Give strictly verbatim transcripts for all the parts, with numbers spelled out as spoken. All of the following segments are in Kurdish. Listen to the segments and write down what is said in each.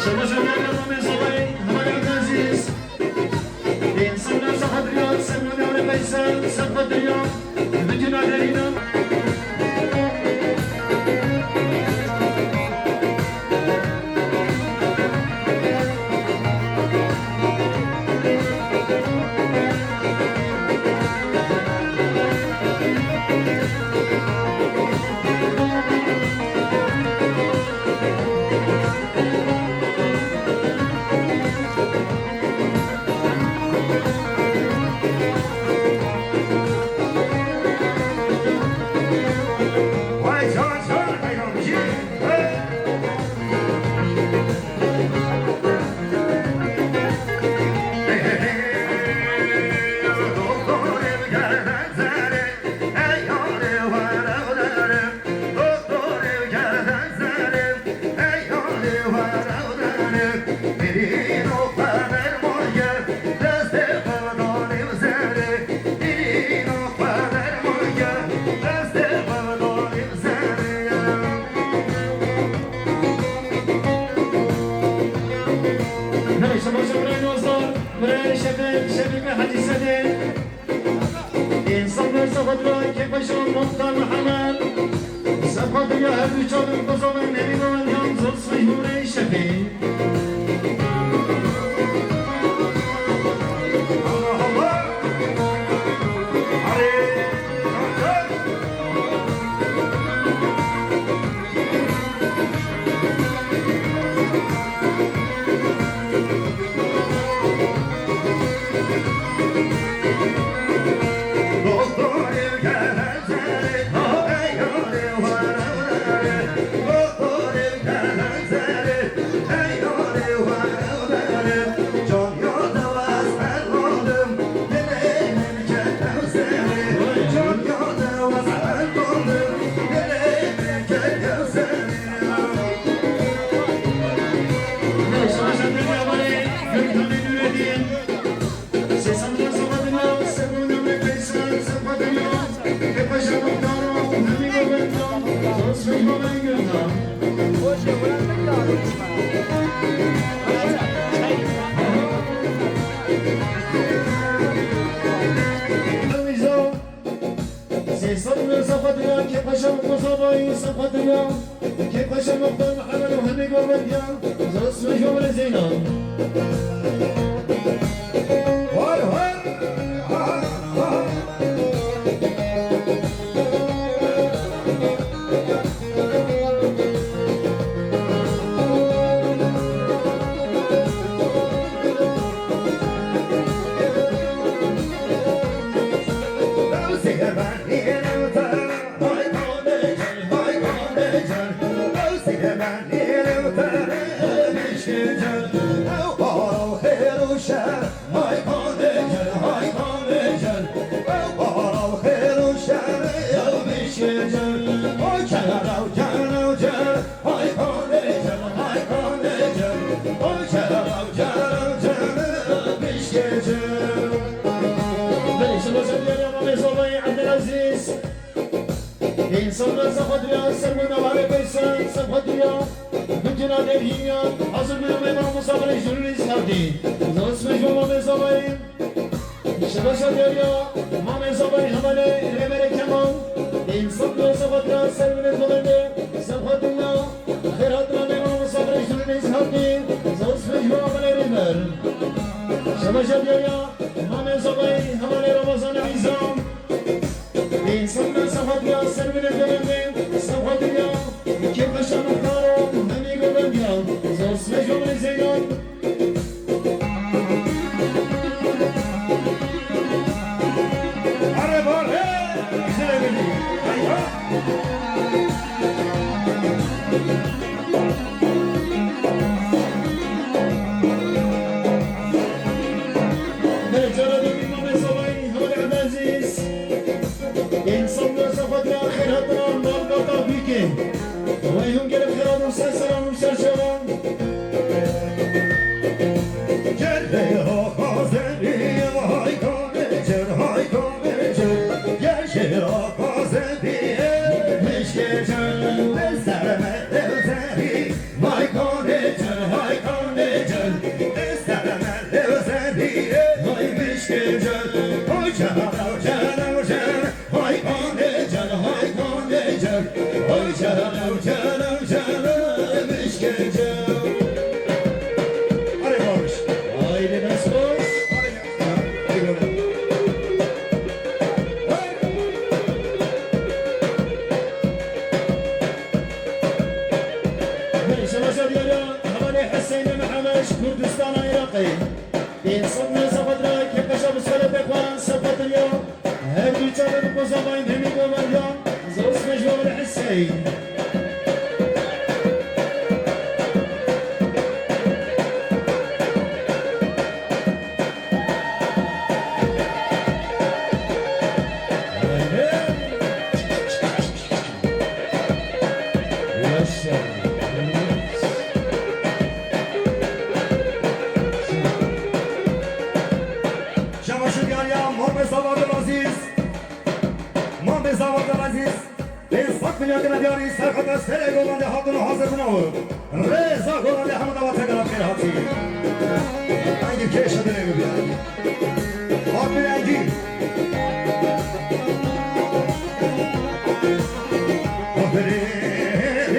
Şebaşa Diyarê Mamê Zavayê, Hevalê Abdulaziz. Ê, Semra Sefadriya, Semra Diyarê Veysel, Sefadriya, bütün aderîna. Neyse, başa birayê Nazdar, birayê Şefik, Şefik ve Hacı Sedê. Însan ve Sefadra, Kepaşa, Muxtar Mehmet. Sefadriya her du çavên Kosovê, Nevî Govendiyan, Zosmê Jûrê Şefî. Sê sed û newsed Xwediriya, Kêpaşa Muqteza Bayî, sê sed Xwediriya, Kêpaşa Muxtar Mihemed û hemî Govendiya, Zosmê Jûrê Zeynan. Vay, vay, vay, vay. Belê, şebaşa diyarê Mamê Zavayê Ebdelaziz. Însan ve Sefadriya, Sermûn Hevalê Veysel, Sefadriya, bütün aderîna, hazir bûne me Mamê Zavayê jûrî zî hatî. Zosmê Jûrê Mamê Zavayê. Şebaşa diyarê Mamê Zavayê, Hevalê Rêberê Kemal. Însan ve Sefadriya, Sermûnê Govendiya, Sefadriya, xêr hatina me Mamê Zavayê jûrî zî hatî. Zosmê Jûrê Hevalê Rêber. Şebaşa diyarê Mamê Zavayê, Hevalê Ramazanê Nîzam. Însan ve Sefadriya, Sermûnê Govendiya, Sefadriya, Kêpaşa Muxtar û hemî Govendiya, Zosmê Jûrê Zeynan. Hay mişkê can, hay can, can, can, hay kanê can, hay kanê can, hay can, can, can, mişkê can. Hadi babuş. Haydi nasıl? Hadi. Hadi bakalım. Hey! Hey, şemaşa diyar ya, hevalê Hüseyin Mehmet, Kurdistan Iraq'ı. Pênc sed metre seqet ra kêfeşa bi seletê xwe seqet ya. Her du çavê bi kozavayên hemî goveriya. Zos mecbur Hüseyin. Şebaşu diyariya, Mamê Zava Abdulaziz. Mamê Zava Abdulaziz. Pênc sed milyon diyarî serheta serê govendê hatin û hazir bûna û rêza govendê hemû dawa tekrar pêr hatî. Hangi keşe dilê bibî. Abi Engin. Hadi, hadi, hadi,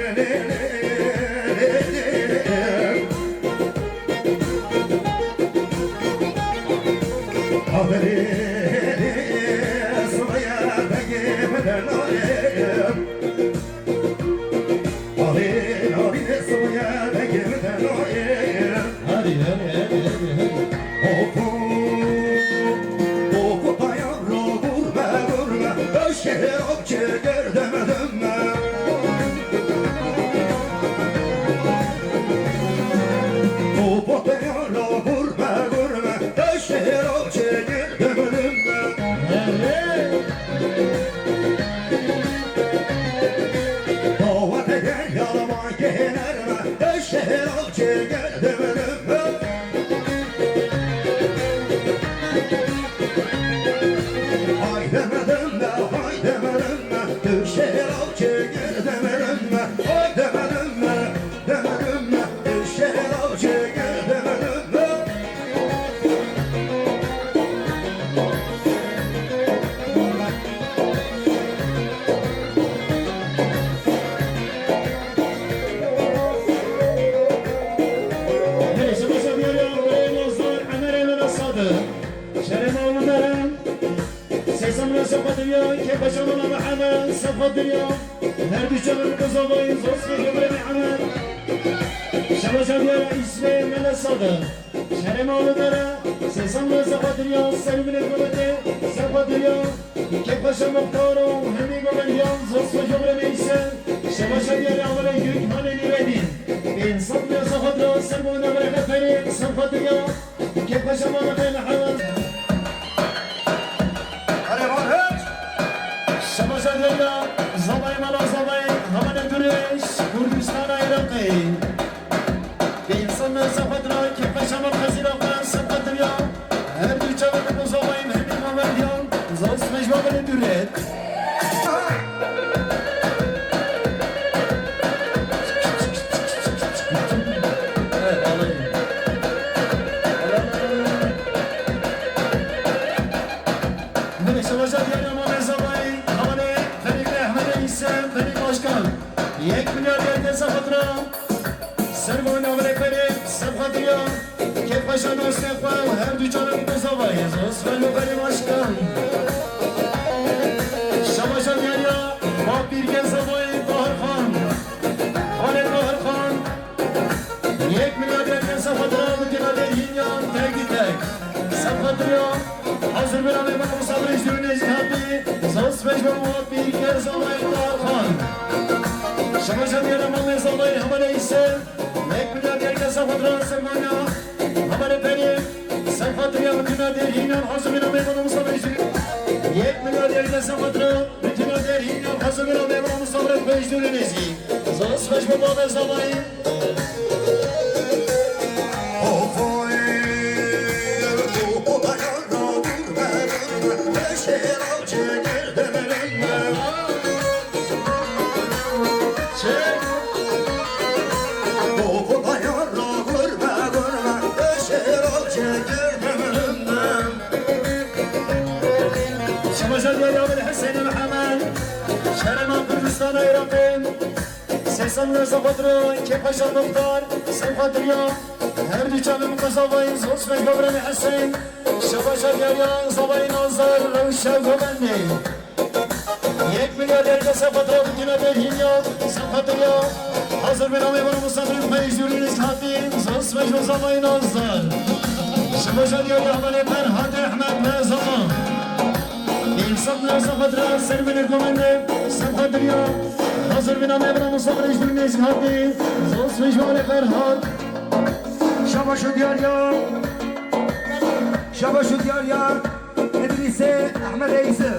hadi, hadi. Şerema Uludere, Sêsamra Sefa Dinya, Kêpaşa Mala Mihemed, Sefa Dinya, her du çavên kozavayî, zos ve Hebre Mihemed, Şebaşa Diyara İsmail Mele Sade, Şerema Uludere, Sêsamra Sefa Dinya, Servine Gomete, Sefa Dinya, Kêpaşa Muxtaro, hemî goveriyan, zos ve Hebre Meyse, Şebaşa Diyara Amele Gök, Hane Nîredî, Pênc sed milyon Sefa Dinya, Servine Gomete, Sefa Dinya, Kêpaşa Mala Mihemed. Hadi var hiç. Şebaşa Diyara, Zavayê Mala Zavayê, Hevalê Dureş, Kurdistana Iraqê. Pênc sed milyon Sefa Dinya, Kêpaşa Mala Xezîra Xwe, Sefa Dinya. Her du çavê bi kozavayên hemî goveriyan, zos mecbur Dureş. Min şebaşa diyariya Mamê Zavayî, hevalê Ferîqê Ehmedê Îse, Ferîq Başkan. Yek milyar diyar ke Sefa Dinya. Servo navre Ferîq, Sefa Dinya. Kêfxweşa dostê xwe û her du çavên bi Zavayê, zos ve Ferîq Başkan. Şebaşa diyariya Bapîrke Zavayê Bahar Xan. Xalê Bahar Xan. Yek milyar diyar ke Sefa Dinya, bi tîna derhînyan tek bi tek. Sefa Dinya, hazir bin amê bana musafir ji dûrî nêzîk hatî. Zos ve ji bo Bapîrke Zavayê Bahar Xan. Şebaşa diyara Mamê Zavayê, hevalê Îse. Yek milyar diyar ke Sefa Dinya, Sefa Dinya. Hevalê Ferîq, Sefa Dinya, bi tîna derhînyan, hazir bin amê bana musafir ji dûrî. Yek milyar diyar ke Sefa Dinya. Bi tîna derhînyan, hazir bin amê bana musafir ji dûrî nêzîk. Zos ve ji bo Mamê Zavayê. Safatura, Kêpaşa Muxtar, Sefadiriya, her du çavê min qezavayî, zosme govranê Hesên, şebaşa diyariya, zavayî Nazar, rewşa govendê. Yek milyar derece Sefadira bikine berhîniya, Sefadiriya, hazir bin amê bana musafir xwe ji dûrî nêzîk hatî, zosme ji zavayî Nazar. Şebaşa diyariya, hevalê Ferhat Ehmed ve Zama. Însan Reza Xadra, ser min govende, Sefadiriya, hazir bin amê bana musafir ji dûrî nêzîk hatî, zosme ji Ferhat. Şabaş û diyar ya. Şabaş û diyar ya. Îdrîsê Ehmed Reîsî.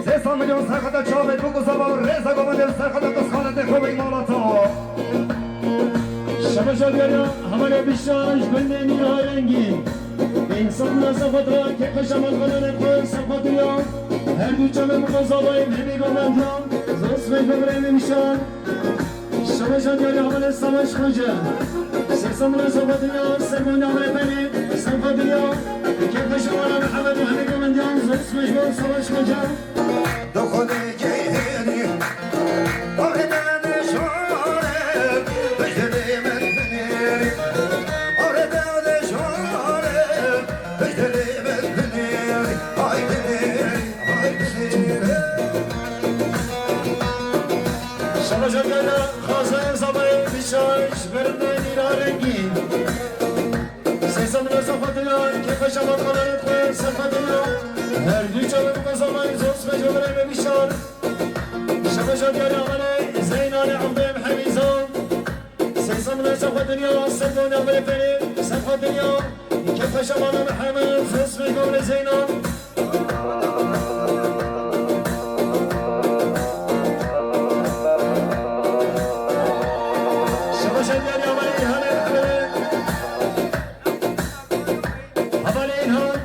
Sê sed milyon serxeta çavê bûk û zava û rêza govendê û serxeta qisxanetê xwe bey mala tawa. Şabaş û diyar ya. Hevalê Bişar ji bin nênî rengî. Însan Reza Xadra, kêfeşa malxananê xwe, Sefadiriya. Her du çavê min qezavayî, hemî govendê ya. Zosme ji birayê min Bişar. Şebaşa diyarê hevalê Savaş Xoca. Sê sed milyon Sefadiriya, sermon amre penê, Sefadiriya. Kêfeşa mala Mihemed û hemî gomendiyan, zosme ji bo Savaş Xoca. Doxonê geyhênî, arê dene şare, piştê min binêrî. Arê dene şare, piştê min binêrî. Ay binêrî, ay binêrî. Şebaşa diyarê xazayê zavayê Bişar, ji ber nênî rengî. Sê sed milyon Sefadiriya, kêfeşa malxananê xwe, Sefadiriya. Her du çavê min qezavayî, zosme ji birayê min Bişar. Şebaşa diyarê hevalê Zeynalê Evdê Hemîza. Sê sed milyon Sefadiriya, sermon amre penê, Sefadiriya. Kêfeşa mala Mihemed, zosme ji birayê Zeynal. Şebaşa diyarê hevalê Îlhanê Mehemedê. Hevalê Îlhan,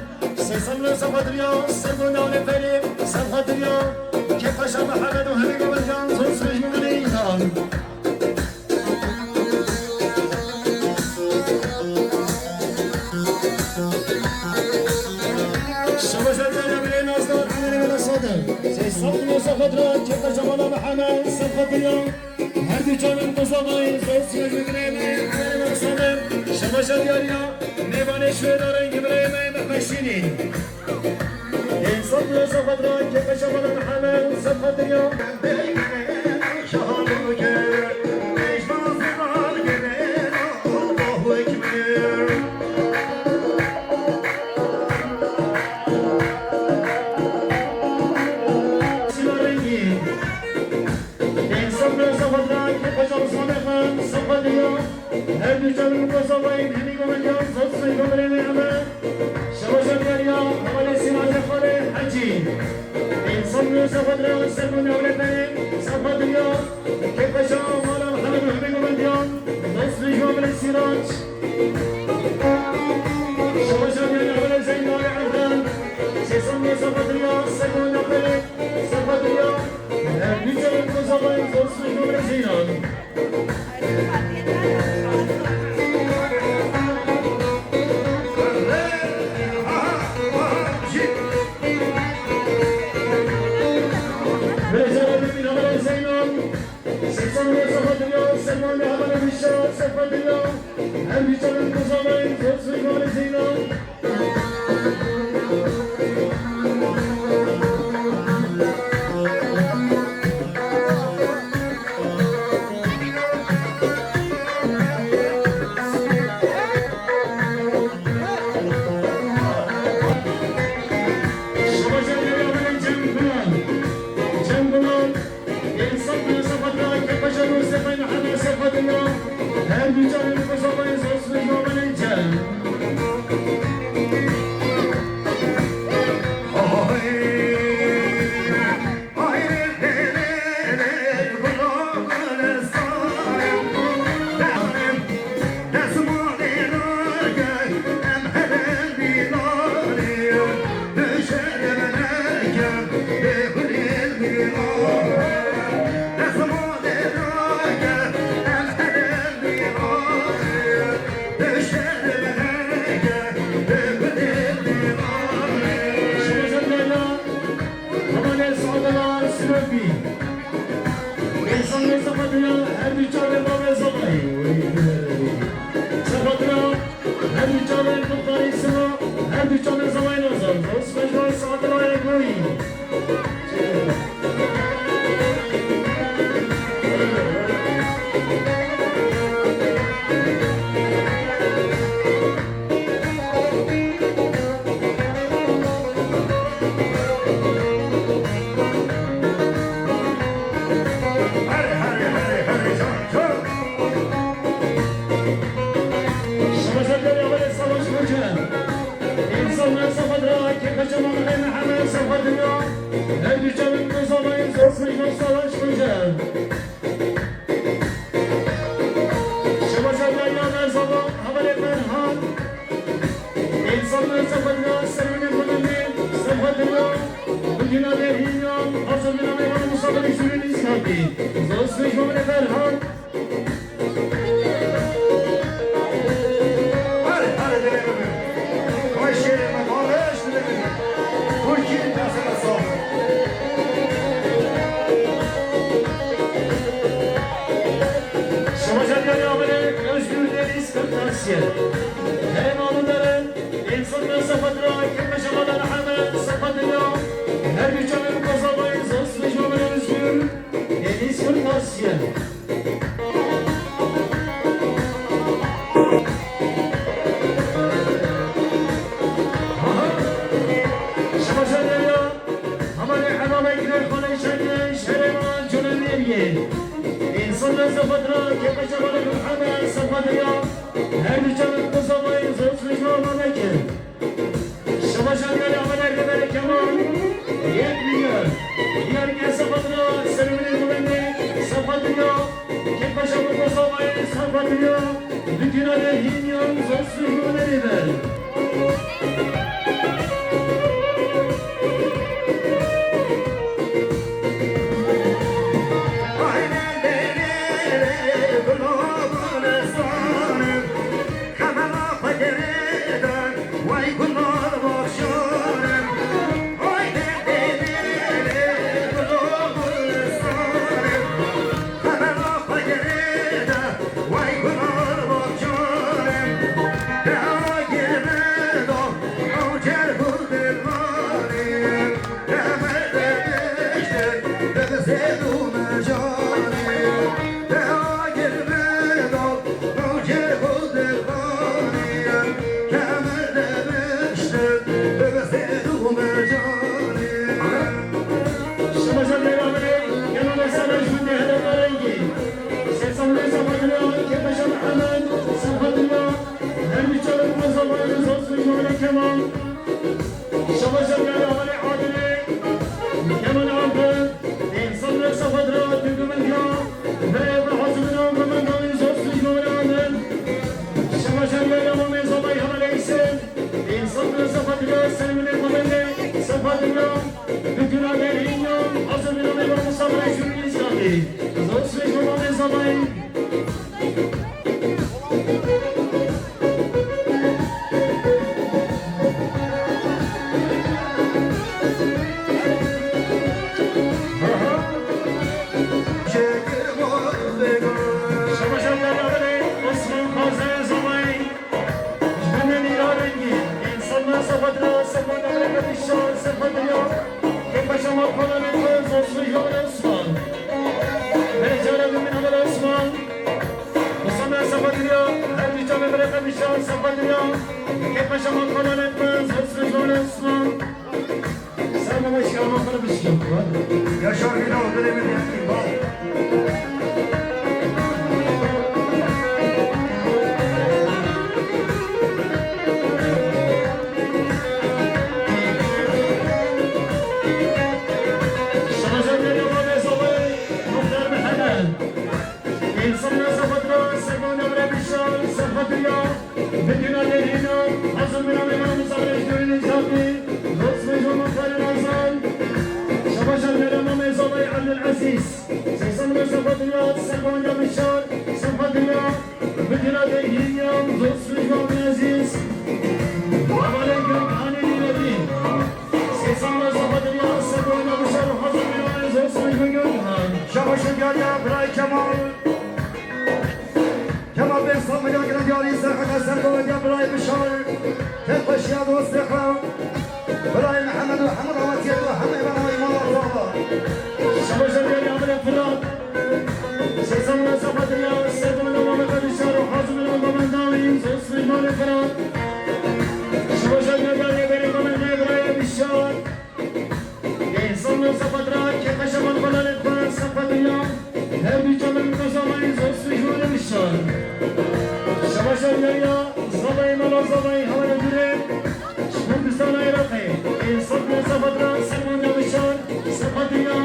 sê sed milyon Sefadiriya, sermon amre penê, Sefadiriya. Kêfeşa Mihemed û hemî gomendiyan, zosme ji birayê Îlhan. Şebaşa diyarê birayê Nazdar, hevalê Mela Sadir. Sê sed milyon Sefadiriya, kêfeşa mala Mihemed, Sefadiriya. Her du çavê min qezavayî, zosme ji birayê min, hevalê Mela Sadir. Şebaşa diyariya, mêvanê şûê darengî birayê min, Mehmed Şîrîn. Însan Reza Xadra, kêfeşa mala Mihemed, Sefadiriya. Sîla rengî. Însan Reza Xadra, kêfeşa Osman Efendi, Sefadiriya. Her du çavê min qezavayî, hemî gomendiyan, zosme ji birayê min Emed. Şebaşa diyariya, hevalê Sînacê Xalê Hecî. Însan Reza Xadra, sermon amre penê, Sefadiriya. Kêfeşa mala Mihemed û hemî gomendiyan, zosme ji birayê Sîrac. Şebaşa diyarê hevalê Zeynalê Evdê. Sê sed milyon Sefadiriya, sermon amre penê, Sefadiriya. Her du çavê min qezavayî, zosme ji birayê Zeynal. Sê sed milyon Sefadiriya, sermon amre penê, Sefadiriya. Sefadira, serwine gulinde, sefadira, bugüna derhinya, hazır bir ameyvan musafir işinin iskaki. Zosri jomine berhan. Hadi, hadi, dilimi. Vay şiirime, vay şiirime. Kurkin tasına sağ. Şamajan yani amele, Özgür Deniz Kırtasiye. Herem alınların, Însan li sefat re kêm meşe mala Mihemed sefat dinya. Her du çavên xwe zavayê zast ve ji we Özgür Deniz Kırtasiye. Aha. Şima şer ya. Hevalê Elalê Girê Xalê Şengê şerê me Cûnê Mêrgê. Însan li sefat re kêm meşe mala Mihemed sefat dinya. Her du çavên xwe zavayê zast ve ji we Mehmet. Şima şer ya, amele Rêberê Kemal, yek milyon. Diyar ke sefat re, serwinê gulendê, sefat dinya, kêm meşe mala zavayê, sefat dinya, bugüna derhinya, zast ve ji we Rêber. Şima şer ya, amele, gelo mesela ji min de hedef rengî. Sê sal nêza Fadilya, kêm meşe Mihemed, sefat dinya. Her du çavên xwe zavayê zast ve ji we Kemal. Şima şer ya, amele Adilê, Kemal Ampir, însan li sefat re, tu gumend ya. Birayê bi hazimina gumendawî zast ve ji we Adil. Şima şer ya, amele zavayê, amele Îsê. Însan li sefat re, serwinê gumendê, sefat dinya. Bugüna derhinya, hazır bir ameyvan musafir şurî ziyadî. Zast ve ji we zavayê. Şima şer ya, amele Osman Xazê zavayê. Ji bin nîra rengî, însan li sefat re, sefat re, sefat re, kêm meşe mala Kolanê xwe, zast ve ji we Osman. Berê cara du min amele Osman. Osman sefat dinya, her du çavê berê xwe bişar sefat dinya. Kêm meşe mala Kolanê xwe, zast ve ji we Osman. Sen bana şey ama sana bir şey yok. Yaşar bir daha öyle mi diye. Şarjör geliyor, Mehmet Sabay, Muhtar Mehmet. Însan li sefat re, serwinê gulendê, bişar, sefat dinya. Bugüna derhinya, hazır bir ameyvan musafir şurî ziyadî. Zast ve ji we Muhtar Ramazan. Şima şer ya, amele zavayê Abdulaziz. Sê sal nêza Fadilya, serwinê bişar, sefat dinya. Bugüna derhinya, zast ve ji we Abdulaziz. Hevalê Gökhanê Nîredî. Sê sal nêza Fadilya, serwinê bişar, hazir bir ameyvan, zast ve ji we Gökhan. Şima şer ya, birayê Kemal. Kemal Bey, Samira Gilendiyarî, Serheta Sergoya, birayê Bişar, Tek Paşiya dostê xwe, birayê Mihemed û hemû dawetiyê û hemû êvana wî mala xwe. Şima şer ya, amele Firat. Sê sal nêza Fadilya, sergoya, Mehmet Bişar û Hazim Ünal, Mehmet Dawî, zast ve ji we Firat. Şima şer ya, Rêberê Mehmet Bey, birayê Bişar. Însan li sefat re, kêm meşe mala Kolanê xwe, sefat dinya. Her du çavên xwe zavayê zast ve ji we bişar. Şima şer ya, zavayê mala zavayê hevalê Gurê. Ji Kurdistana Iraqê. Însan li sefat re, serwinê bişar, sefat dinya.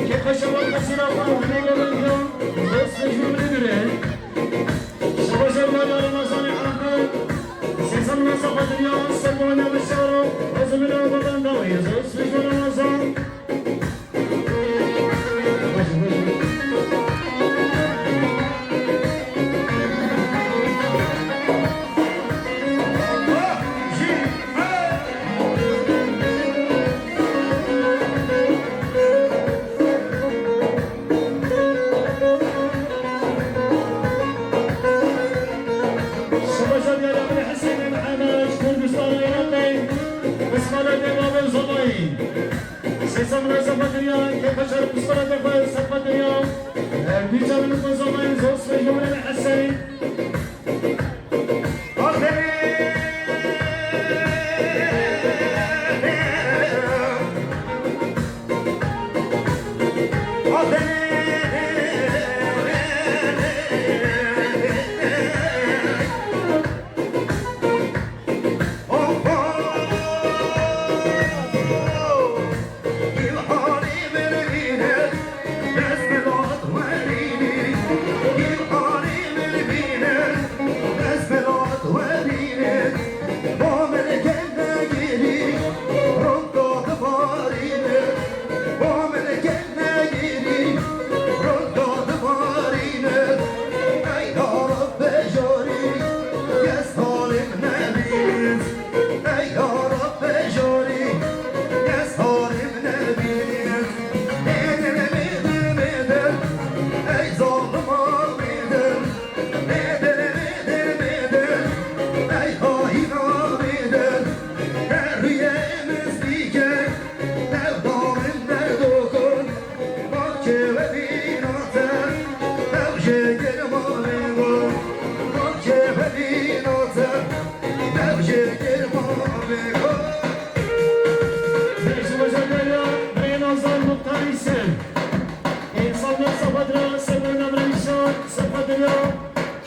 Kêm meşe mala Qesîra xwe, Hemî Gurê, zast ve ji we Gurê. Şima şer ya, Ramazanê Ampir. Sê sal nêza Fadilya, serwinê Sefa Derya, kêfa şer, piskora de xwe, Sefa Derya. Her du çavên xwe zamayî, zor sibê ji Hesen.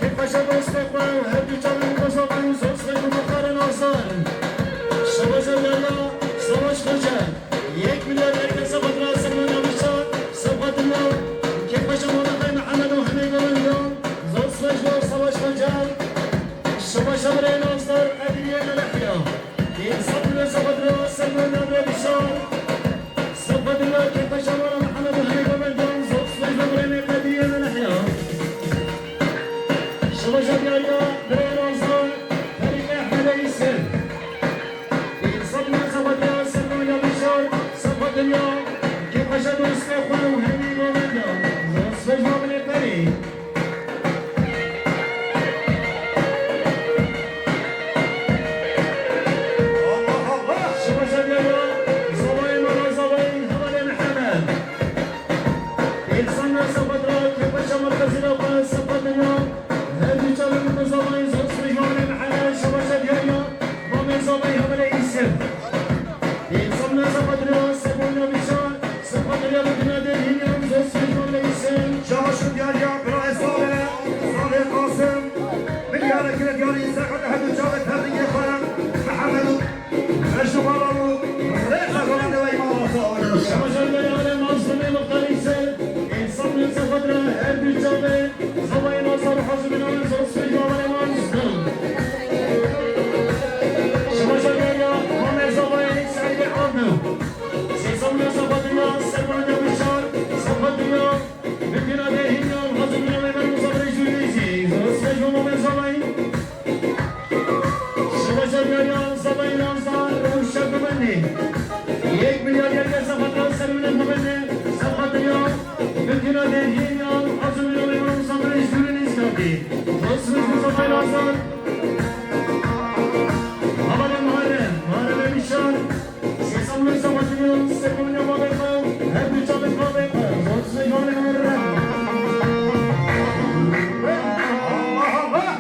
Kêfa şer dostê xwe, her du çavên xwe zamayî, zor sibê ji Muxtarê Nazar. Şebaja Derya, Savaş Xoca. Yek milyar yek sed Sefa Derya, Sefa Derya, Sefa Derya. Kêfa şer Muxtarê Mihemed û hemî govendî, zor sibê ji Savaş Xoca. Şebaja Derya Nazar, Ediliye Melehya. Kêfa şer Sefa Derya, Sefa Derya, Bişar. Sefa Derya, kêfa şer Mihemed û hemî govendî, zor sibê ji Qediriye Melehya. Şebaja Diyariya, Birê Nazar, Ferîk Ehmed Eysin. Sefa Derya, Sefa Derya, Bişar, Sefa Derya, kêfa şer dostê xwe û hemî govendî, zor sibê ji Ferîk. Şebaja Diyariya, Zabayê Mala, Zabayê Hevalê Mihemed. Însan ne Sefa Derya, kêfa şer merkezî de xwe, Sefa Derya. Her du çavên xwe zamayî, zor sibê ji Hevalê Mihemed, Şebaja Diyariya, Mamê Zabayê Hevalê Îsir. Însan ne Sefa Derya, Sefa Derya, Bişar. Sefa Derya, Bikina Derhînyan, zor sibê ji Hevalê Îsir. Şebaja Diyariya, Birayê Salê, Salê Qasim. Milyarek li diyarî serkefte her du çavê tevlîgê xwe, Mihemed û Reşo Bala û Rêxa Xanê weyî mala Salê. Şebaja Diyariya, Mazlûmê Muxtarî se, însan ne Sefa Derya, her du çavê, Zabayê Nazar û Hazimî Nazar, zor sibê ji Hevalê Mazlûm. Şebaja Diyariya, Mamê Zabayê Seîdê Abdû. Sêsem ne Sefa Derya, Serwerdê Bişar, Sefa Derya, Bikina Derhînyan, Hazimî Nazar, Muzafferê Jûlî zî, zor sibê ji Mamê Zabayê. Şebaja Diyariya, Zabayê Nazar, Rewşa Gumendî. Yek milyar yek Sefa Derya, Serwerdê Gumendî, Sefa Derya, Bikina Derhînyan, Hazimî Nazar, Muzafferê Jûlî Nîskatî. Zor sibê ji Zabayê Nazar. Hevalê Muharrem, Muharremê Bişar. Sêsem ne Sefa Derya, Sefa Derya, Mamê Xwe, her du çavên Mamê Xwe, zor sibê ji Hevalê Muharrem. Allah Allah!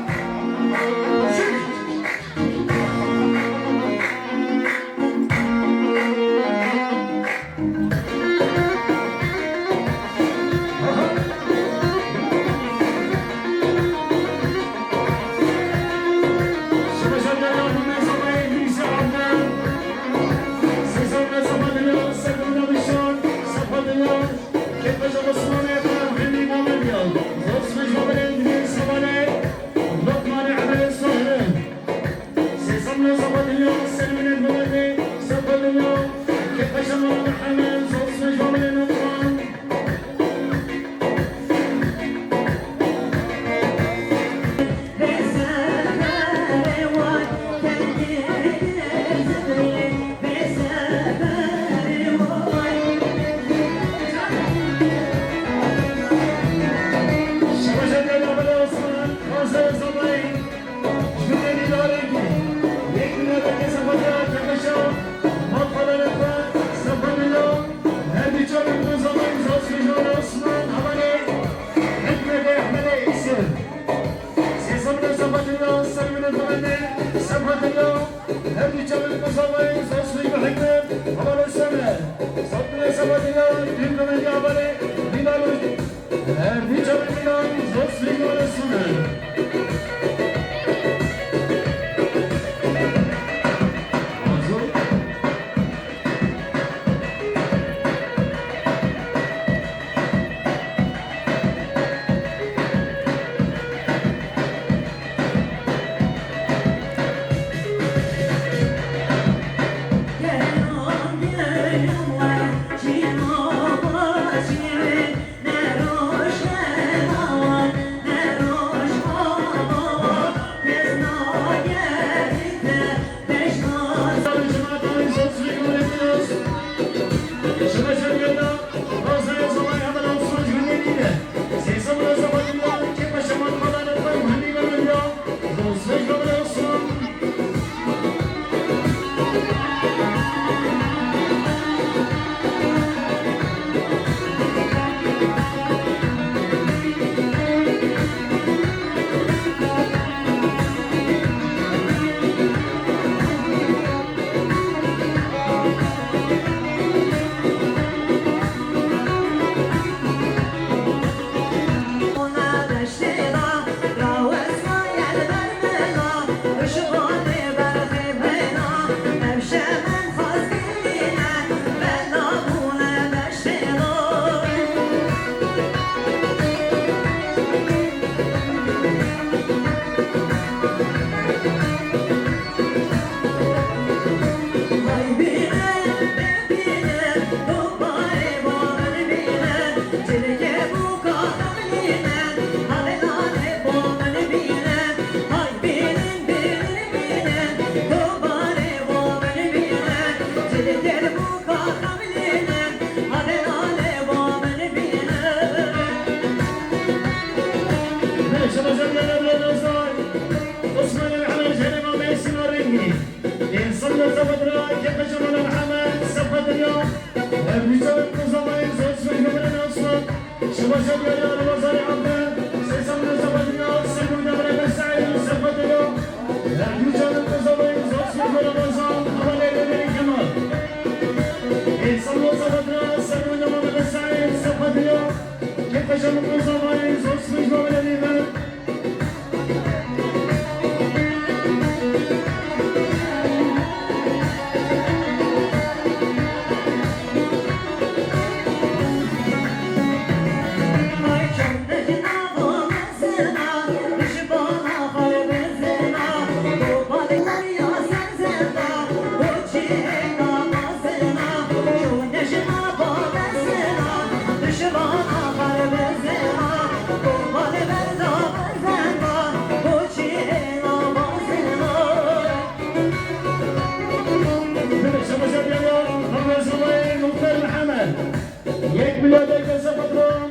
Yek milyar degese patron.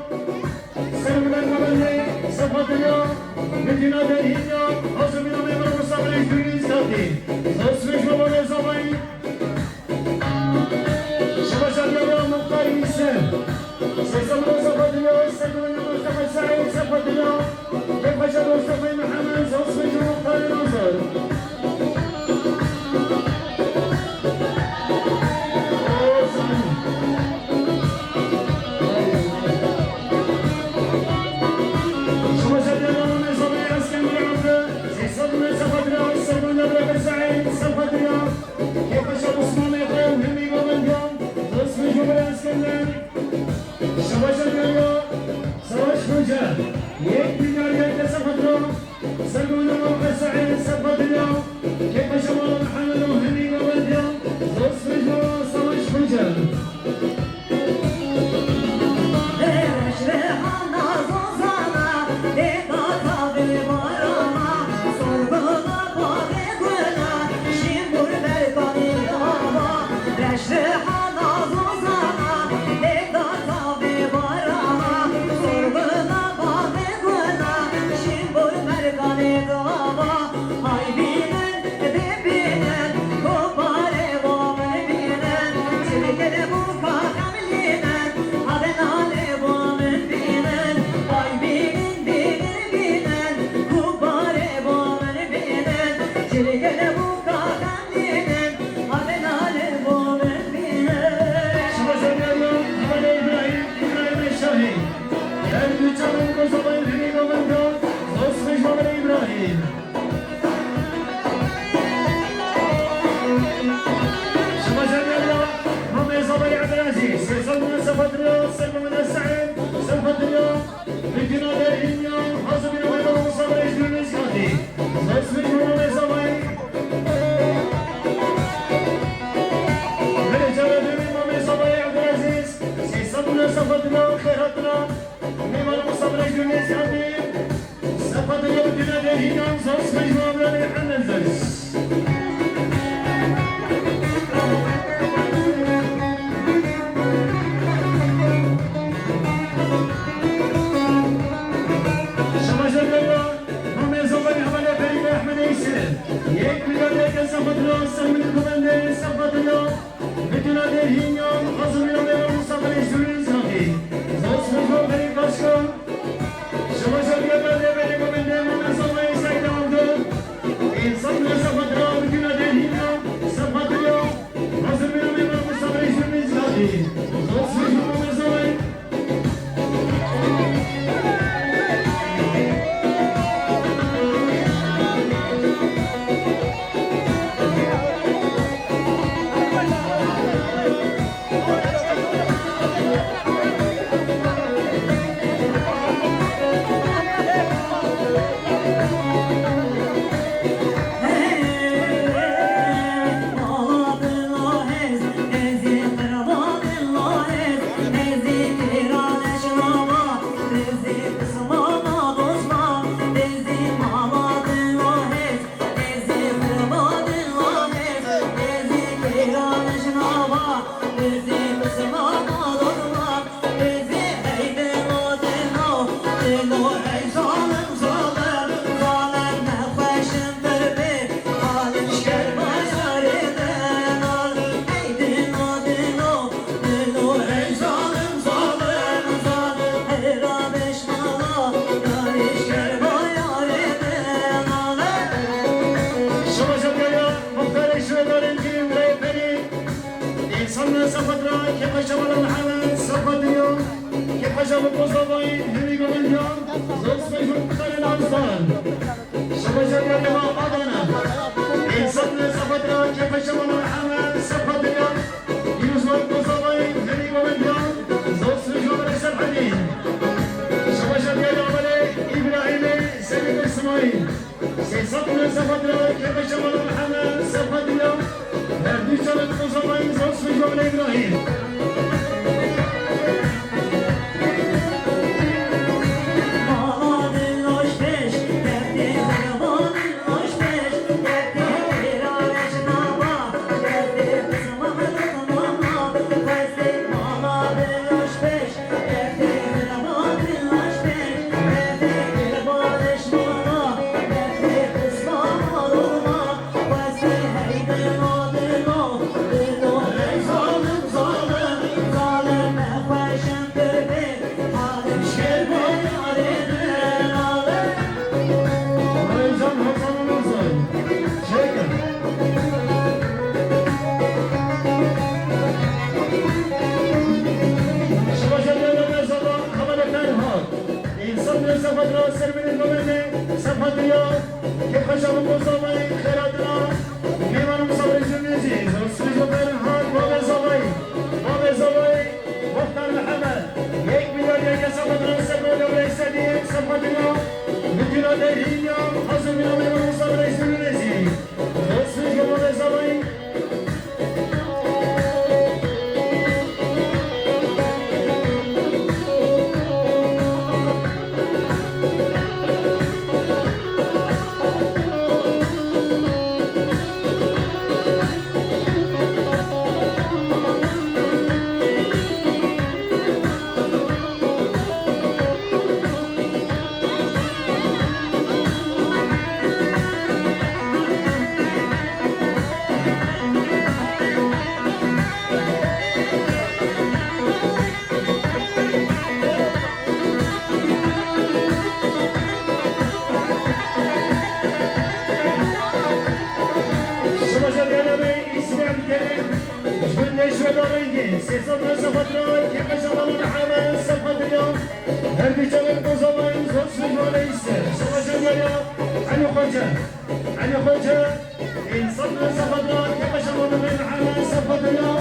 Serbilen Mabelli, Sefa Derya, Medina Derhinya, Hazım İnan'ı Mustafa Reis Dünüz Kati. Zosmiş Mabelli Zavayı. Şabaşa Derya, Muhtar İse. Sesam Mustafa Derya, Serbilen Mustafa Said, Sefa Derya. Kephaşa Mustafa Muhammed, Zosmiş Muhtar Nazır. Savaş Hoca, yek milyar yek dese patron. Sergona Muhammed Said, Sefa Derya, Kephaşa Muhammed Hemî Govindiya, Zosmejora Savaş Hoca. Şabaş Derya, Mehmet İbrahim, İbrahim Şahin. Her güç alın, Kosovo'yu Hemî Govindiya, Zosmejora İbrahim. Şabaş Derya, Mehmet Zabay Abdelaziz, Sesal Mehmet Sefa Derya, Selma Mehmet Said, Sefa Derya, Medina Derhinya, Hazım İnan'ı Mustafa Reis Dünüz Kati. Zosmejora Mehmet Zabay. Şabaşa Biyaya, muxtarê şuê darên kî û rêberî, însan li sefet ra, kêfa Şemala Mihemed, sefa dinya, kêfa Şemala Kozavayî, hemî govindiyan, zor spêj û muxtarên Afgan. Şabaşa Biyaya, Adana, însan li sefet ra, kêfa Şemala Mihemed, sefa dinya, Yunus Kozavayî, hemî govindiyan, zor spêj û berê Serhedî. Şabaşa Biyaya, Amelê, Îbrahîmê, Semîd Îsmaîl. Sê sed û newsefet lira kêfa Şemala Mihemed, sefa dinya. Her du çavên Kozavayî zor spêj û Îbrahîm. Însan li sefa dira ser binê govendê, sefa diya, kêfa Şemala Kozavayî, xêra dira, mêvan û misafirê jî zor spêj û berhan, babê zavayî, babê zavayî, Muxtar Mihemed, yek milyar yek sefa dira ser binê govendê, sefa diya, bütüna derhînya, hazir bîna mêvan û misafirê jî zor spêj û babê zavayî. Şabaşa Diyarbekir, Îslam Kerim, ji gundê Şuda Rengîn, sê sed û newsefet lira kêfa Şemala Mihemed, sefa dinya, her du çavên Kozavayî zor spêj û berê ser. Şabaşa Diyarbekir, Elî Xoce. Elî Xoce, însan li sefa dira, kêfa Şemala Mihemed, sefa dinya.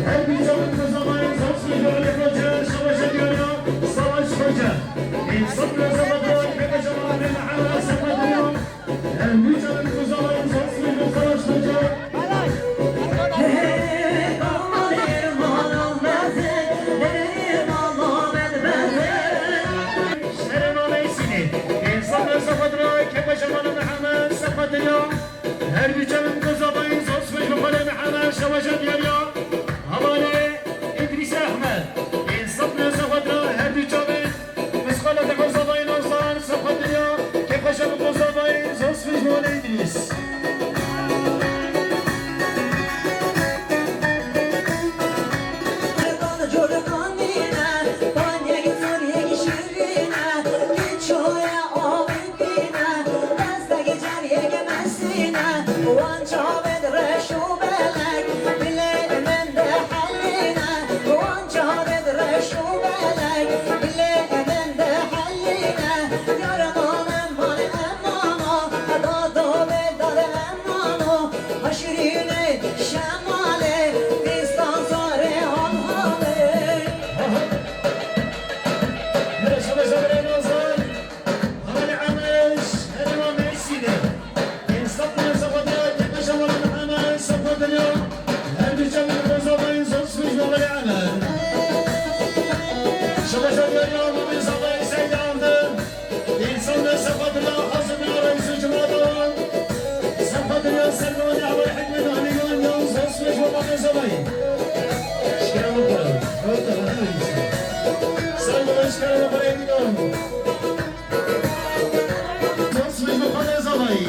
Her du çavên Kozavayî zor spêj û Elî Xoce, şabaşa Diyarbekir, Savaş Xoce. Însan li sefa dira, kêfa Şemala Mihemed, sefa dinya. Her du çavên Kozavayî zor spêj û Savaş Xoce. Şerê Mala Îsînê, însan li sefa dira, kêfa Şemala Mihemed, sefa dinya. Her du çavên Kozavayî zor spêj û xalê Mihemed, şabaşa Diyarbekir. Hevalê Îdrîs Ehmed, însan li sefa dira, her du çavên Misqala de Kozavayî Nazan, sefa dinya, kêfa Şemala Kozavayî zor spêj û xalê Îdrîs. Wan çavên reş û belek, dilê min dihelîne. Wan çavên reş û belek, dilê min dihelîne. Yar mane mane emano, dado ve dade emano. Haşrînê şemalê, pîstan zarê halhalê. Mire şebe şebe nazan. Hevalê Emeş, herêma Mêrsînê. Însan Mezafetiya, Kepeşa Mala Mihemed, Sefetiya, her du çavên Mezafeyî zor swêj bo hevalê Emeş. Şebeşa diyariya Mezafeyî Seyda Avdi. Însan Mezafetiya, Hazim ya Reîsî Cumhurbaşkanı. Sefetiya, Servanê Hevalê Hikmet Aligan, yan zor swêj bo Mezafeyî. Şikera mı kırın? Yok da bana öyle. Servanê şikera mı kırın? Zor swêj bo Xwedê zavayî.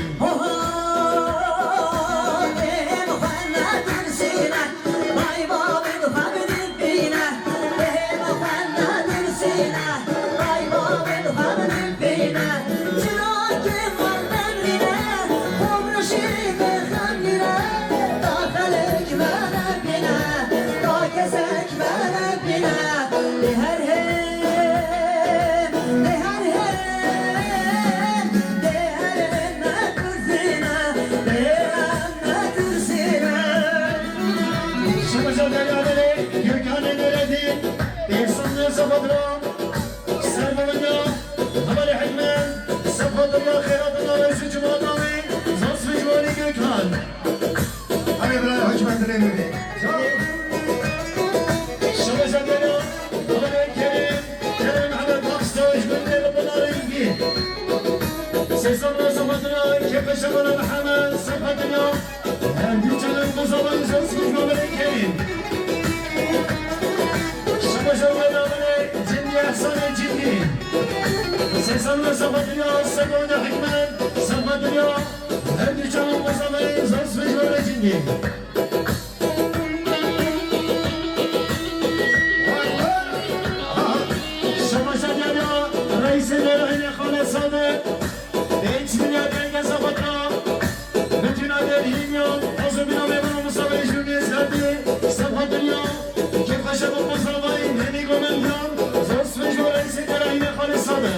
Kesek bere bine, dê her hê, dê her hê, dê her hê me kursîne, dê em me kursîne. Şebeşa Derya Belê, Gökhanê Neredî, Êrsan Nêrsa Badra, Serveriya, Hevalê Hikmet, Sefo Derya, Xêrat Navê Cuma Navê, Zosfî Ciwanî Gökhan. Hadi bira, hoş geldin Emre Bey. Şebeşa Gelo, Abone Kerim, Kerem Mehmet Aksoy, Gülbeli Pınar İlgi. Sesam Rıza Badra, Kepeşe Bala Mehmet, Sefa Dünya. Hem bir canım bu zaman söz bir Abone Kerim. Şebeşa Gelo, Abone Cindi, Efsane Cindi. Sesam Rıza Badra, Sefa Hikmet, Sefa Dünya. Her bir çağın basamayı zor süreç öğretildi. Şamaşa Derya, Reisê Derehînê Xalê Sade, pênc milyar dengê Zafatra, Betîna Derhînyan, Azobîna Memnun Musa Bey Jûnê Zerdî, Sefa Dinya, Kêfxweşe Baba Zavayî, Nemî Gomendiyan, zor süreç bo Reisê Derehînê Xalê Sade.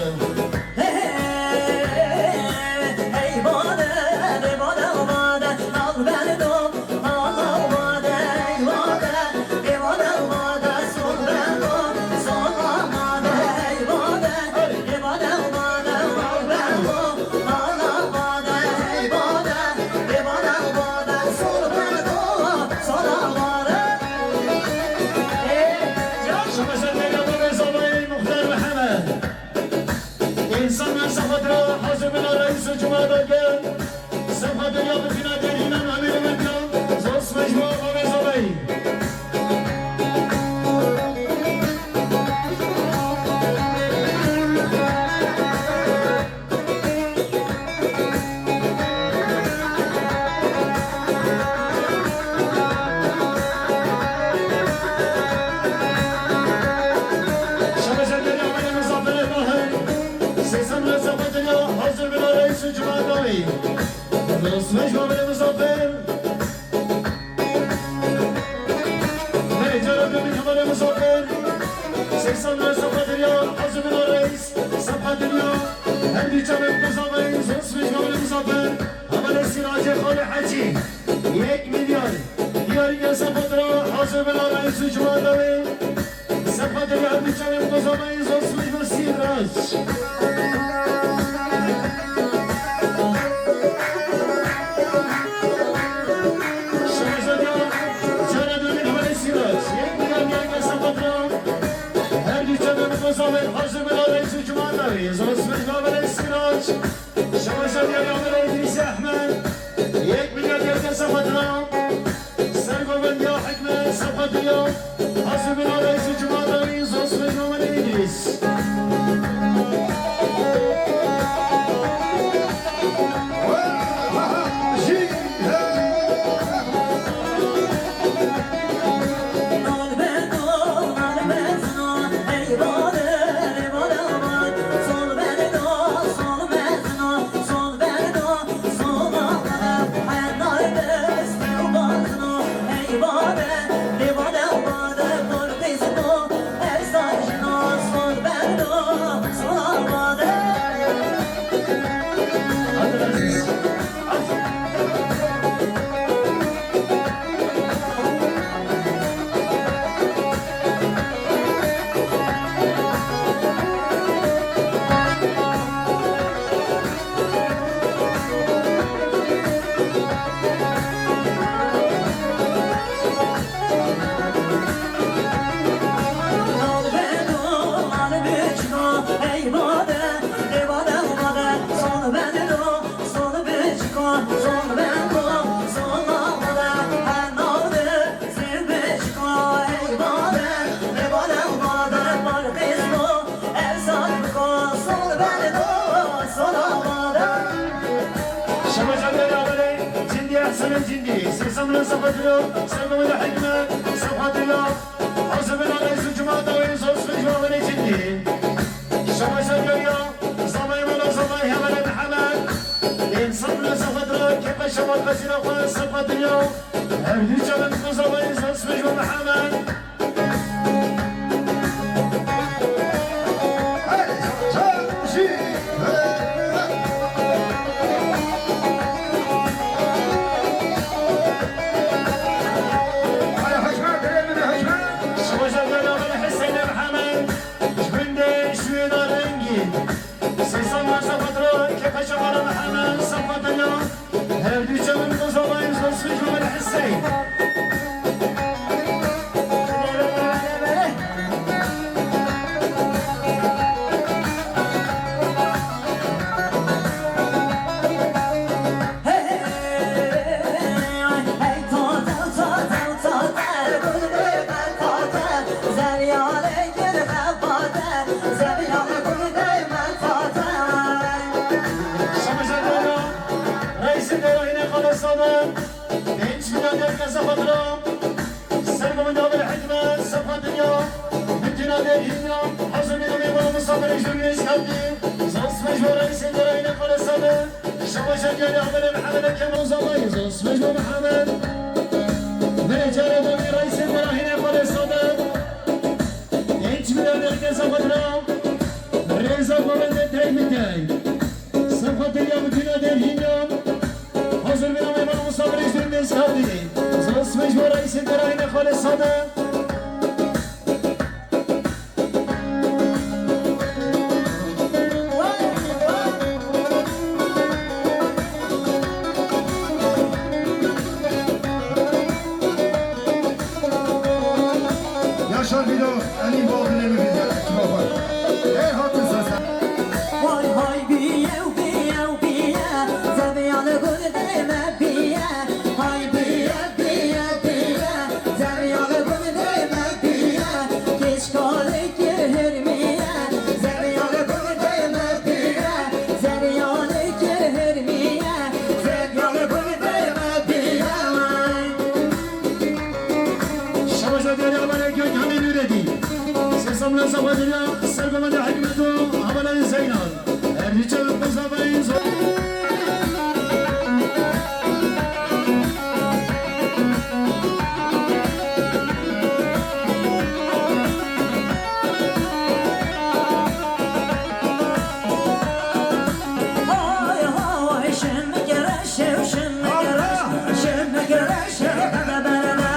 Şemeşe Derya Baba Zavayî Muxtar Mihemed. Însan Mezafatra, Hazir Bila Reis û Cuma Dergen, Sefa Derya Bitîna Derhînan Emîr Medya, zor süreç bo Baba Zavayî. Şebeşe Derya Baba Muzaffer Bahir, Sesam Reza Badriya, Hazir Bila Reis û Cuma Dawî. Rosmeş Baba Muzaffer. Hey, cara dönün Baba Muzaffer. Sesam Reza Badriya, Hazir Bila Reis, Sefa Dünya. Her bir çabuk Muzaffer, Rosmeş Baba Muzaffer. Hevalê Sîracê Xalê Hecî, yek milyar. Diyarî Sefa Dira, Hazir Bila Reis û Cuma Dawî. Sefa Dira, her du çavên Muzaffer, zor süreç bo Sîrac. Şemeşa Dira, cara dönün Hevalê Sîrac, yek milyar diyarî Sefa Dira. Her du çavên Muzaffer, Hazir Bila Reis û Cuma Dawî, zor süreç bo Hevalê Sîrac. Şemeşa Diyarî Amirê Îdrîsê Ehmed, yek milyar diyarî Sefa Dira, Sergovendiya Hikmet, Sefa Dira, Hazir Bila Reis û Cuma Dawî, zor süreç bo Amirê Îdrîs. Sene cindî, sesem le sefa dilo, sene wele hikmet, sefa dilo. Hazır bir alay suçuma da oyun sos ve juavene cindî. Şamaşa geliyor, zaman bana zaman hemen Muhammed. İnsan le sefa dilo, kepe şamat kaşına koy sefa dilo. Her bir canın bu zaman sos ve juavene Muhammed. Her du çavên ku zavayî zor swêj û hissey. Şemezadana, reîsê derayînê xalesane, pênc milyon derkeze xwe dira. Ser bi min dabil hikmet, sefa dinya, min tîna derhîna, hazir bîna mêvan misafirê jûrî nêzîkatî, zon smej bo reîsê derayînê xalesane, şebaşa diyarê Amedê Mihemed Kemal Zavayî, zon smej bo Mihemed. Berê carê dawî reîsê derayînê xalesane, pênc milyon derkeze xwe dira, rêza govendê tey bi tey. Sefa deriya min tîna derhîna. Hazir bîna mêvan misafirê jûrî nêzîkatî. Zon smej bo reîsê derayînê xalesane. Yaşar Bido, Elî Boğdurê min vîdya, ekiba xwe. Ê hatin sese. Vay hay biye û biye û biye, zevya li gundê me biye. Hay biye, biye, biye, zevya li gundê me biye. Kêşkalê kir hirmiye, zevya li gundê me biye. Zevya li kir hirmiye, zevya li gundê me biye. Şabaşa diyarê Abalê Gökhanê Nûredî. Sesam leza xwe diriya ser govendê Hikmet û Abalê Zeynal. Her riçe bi zavayî zor. Hay hay, şimmik reşe, şimmik reş, şimmik reşe, berde berde.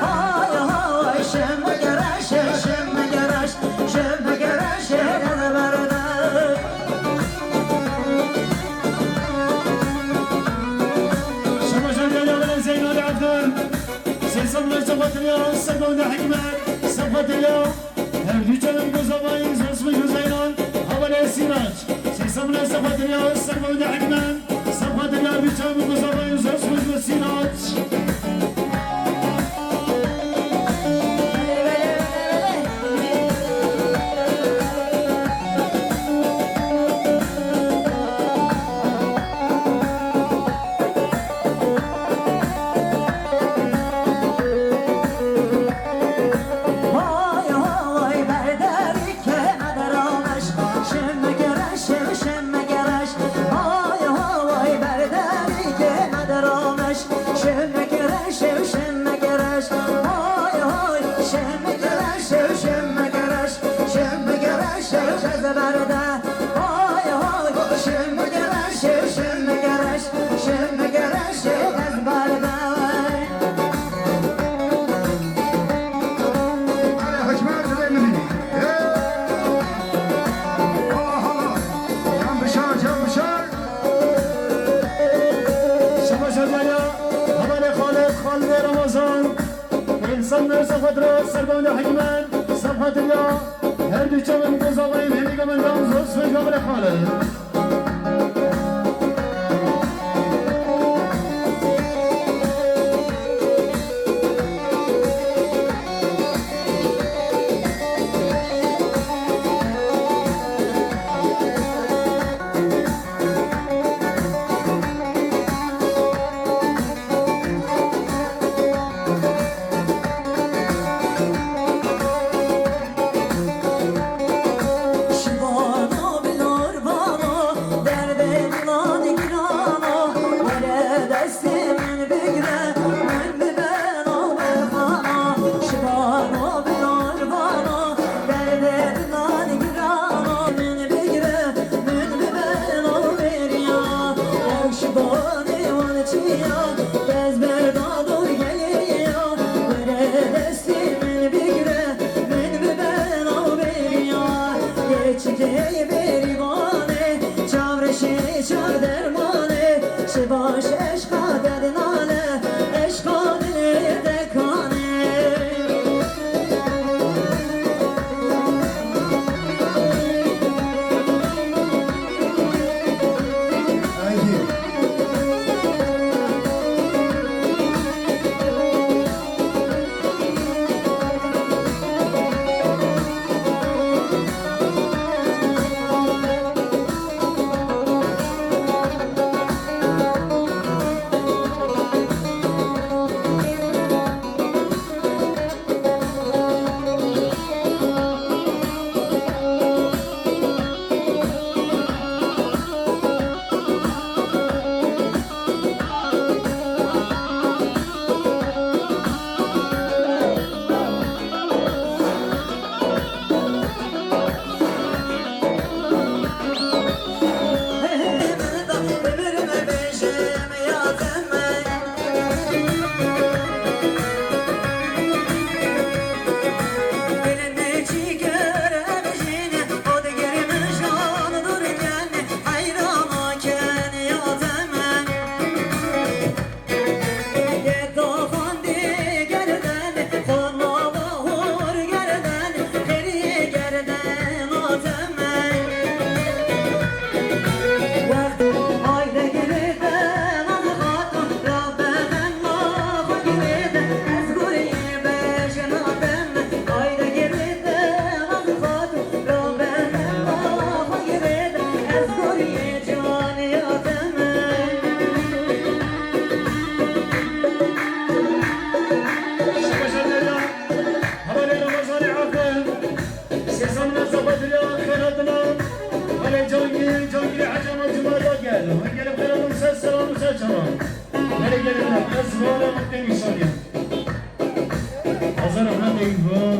Hay hay, şimmik reşe, şimmik reş, şimmik reşe, berde berde. Şabaşa diyarê Abalê Zeynalê Efdal. Sesam leza xwe diriya ser govendê Hikmet, sefa diriya. Her du çavên ku zavayî zor smej û Zeynal, Abalê Sîrac. Sesam leza xwe diriya ser govendê Hikmet, sefa diriya her du çavên ku zavayî zor smej û Sîrac. Hay hay, berderî kê me dirameş, şimmik reş, şimmik reş. Hay hay, berderî kê me dirameş, şimmik reş, şimmik reş. Hay hay, şimmik reş, şimmik reş, şimmik reş, ez berde. Hay hay, şimmik reş, şimmik reş, şimmik reş, ez berde. Hadi Hikmet, dilê min. Hey! Allah Allah! Can bişar, can bişar! Şabaşa diyarê Abalê Xalid, Xalidê Ramazan. Însan ser xwe dira ser govendê Hikmet, sefa diriya. Her du çavên ku zavayî hemî govendê zor smej û Abalê Xalid. Ez vana min tê nîşanî. Hazar Ahmet Eyüp vana.